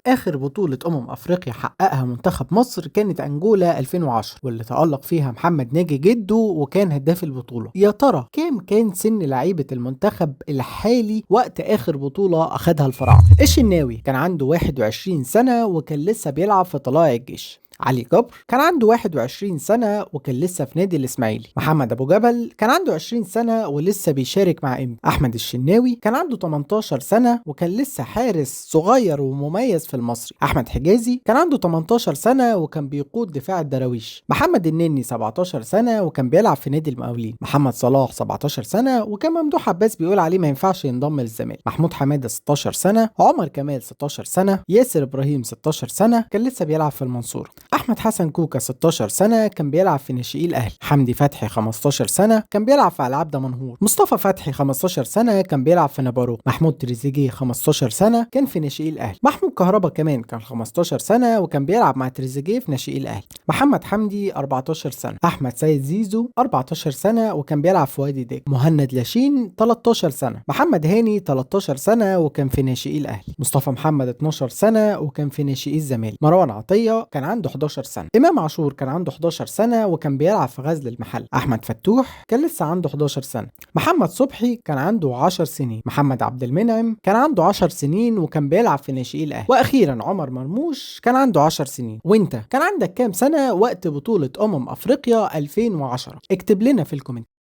آخر بطولة أفريقيا حققها منتخب مصر كانت أنجولا 2010، واللي تألق فيها محمد ناجي جده وكان هداف البطولة. يا ترى كام كان سن لعيبة المنتخب الحالي وقت آخر بطولة أخدها الفراعنة؟ الشناوي كان عنده 21 سنة وكان لسه بيلعب في طلائع الجيش. علي جبر كان عنده 21 سنة وكان لسه في نادي الإسماعيلي. محمد أبو جبل كان عنده 20 سنة ولسه بيشارك مع إنبي. أحمد الشناوي كان عنده 18 سنة وكان لسه حارس صغير ومميز في المصري. أحمد حجازي كان عنده 18 سنة وكان بيقود دفاع الدراويش. محمد النني 17 سنة وكان بيلعب في نادي المقاولين. محمد صلاح 17 سنة وكان ممدوح عباس بيقول عليه ما ينفعش ينضم للزمالك. محمود حمادة 16 سنة، عمر كمال 16 سنة، ياسر إبراهيم 16 سنة كان لسه بيلعب في المنصورة. احمد حسن كوكا 16 سنة كان بيلعب في ناشئي الاهلي. حمدي فتحي 15 سنة كان بيلعب في العاب دمنهور. مصطفى فتحي 15 سنة كان بيلعب في نابارو. محمود تريزيجيه 15 سنة كان في ناشئي الاهلي. محمود كهربا كمان كان 15 سنة وكان بيلعب مع تريزيجيه في ناشئي الاهلي. محمد حمدي 14 سنة. احمد سيد زيزو 14 سنة وكان بيلعب في وادي دجله. مهند لاشين 13 سنة. محمد هاني 13 سنة وكان في ناشئي الاهلي. مصطفى محمد 12 سنة وكان في ناشئي الزمالك. مروان عطية كان عنده 11 سنة. إمام عاشور كان عنده 11 سنة وكان بيلعب في غزل المحل. أحمد فتوح كان لسه عنده 11 سنة. محمد صبحي كان عنده 10 سنين. محمد عبد المنعم كان عنده 10 سنين وكان بيلعب في ناشئي الأهلي. وأخيرا عمر مرموش كان عنده 10 سنين. وأنت كان عندك كام سنة وقت بطولة أفريقيا 2010؟ اكتب لنا في ال comment.